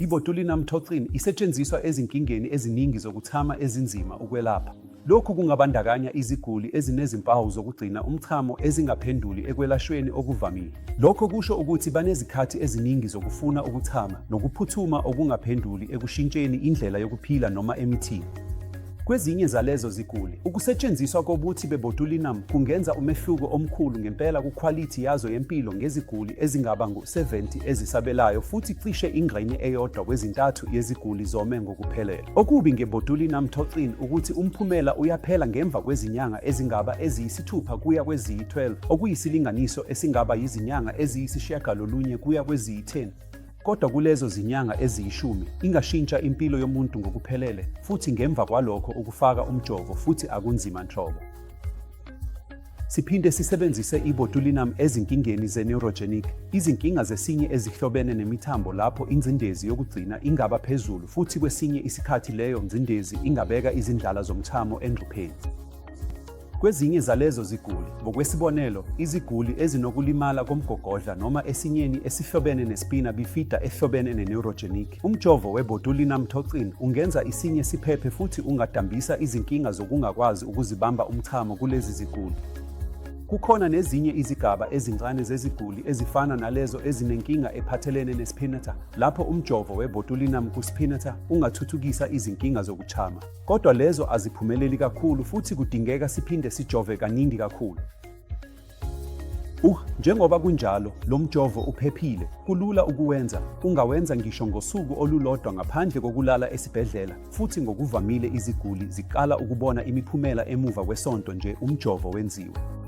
I-botulinum toxin isetshenziswa ezinkingeni eziningi zokuchama ezinzima ukwelapha. Lokhu kungabandakanya iziguli ezinezimpawu zokugcina umchamo ezingaphenduli ekwelashweni okuvamile. Lokho kusho ukuthi banezikhathi eziningi zokufuna ukuchama nokuphuthuma okungaphenduli ekushintsheni indlela yokuphila noma emithini. Kwezinye zalezo ziguli, ukusetshenziswa kobuthi be-botulinum kungenza umehluko omkhulu ngempela kukhwalithi yazo yempilo ngeziguli ezingaba ngu-70 ezisabelayo futhi cishe ingxenye eyodwa kwezintathu yeziguli zome ngokuphelele. Okubi nge-botulinum toxin ukuthi umphumela uyaphela ngemva kwezinyanga ezingaba eziyisithupha kuya kweziyi-12, okuyisilinganiso esingaba yizinyanga eziyisishiyagalolunye kuya kweziyi-10. Kodwa kulezo zinyanga eziyishumi, ingashintsha impilo yomuntu ngokuphelele, futhi ngemva kwalokho ukufaka umjovo futhi akunzima nhlobo. Siphinde sisebenzise i-botulinum ezinkingeni ze-neurogenic, izinkinga zesinye ezihlobene nemithambo lapho ingcindezi yokugcina ingaba phezulu futhi kwesinye isikhathi leyo ngcindezi ingabeka izindlala zomthamo engcupheni. Kwezinye zalezo ziguli, ngokwesibonelo, iziguli ezinokulimala komgogodla noma esinyeni esihlobene ne-spina bifida ehlobene ne-neurogenic, umjovo we-botulinum toxin ungenza isinye siphephe futhi ungadambisa izinkinga zokungakwazi ukuzibamba umchamo kulezi ziguli. Kukhona nezinye izigaba ezincane zeziguli ezifana nalezo ezinenkinga ephathelene ne-sphincter, lapho umjovo we-botulinum ku-sphincter ungathuthukisa izinkinga zokuchama. Kodwa lezo aziphumeleli kakhulu futhi kudingeka siphinde sijove kaningi kakhulu. Njengoba kunjalo, lo mjovo uphephile, kulula ukuwenza, ungawenza ngisho ngosuku olulodwa ngaphandle kokulala esibhedlela, futhi ngokuvamile iziguli ziqala ukubona imiphumela emuva kwesonto nje umjovo wenziwe.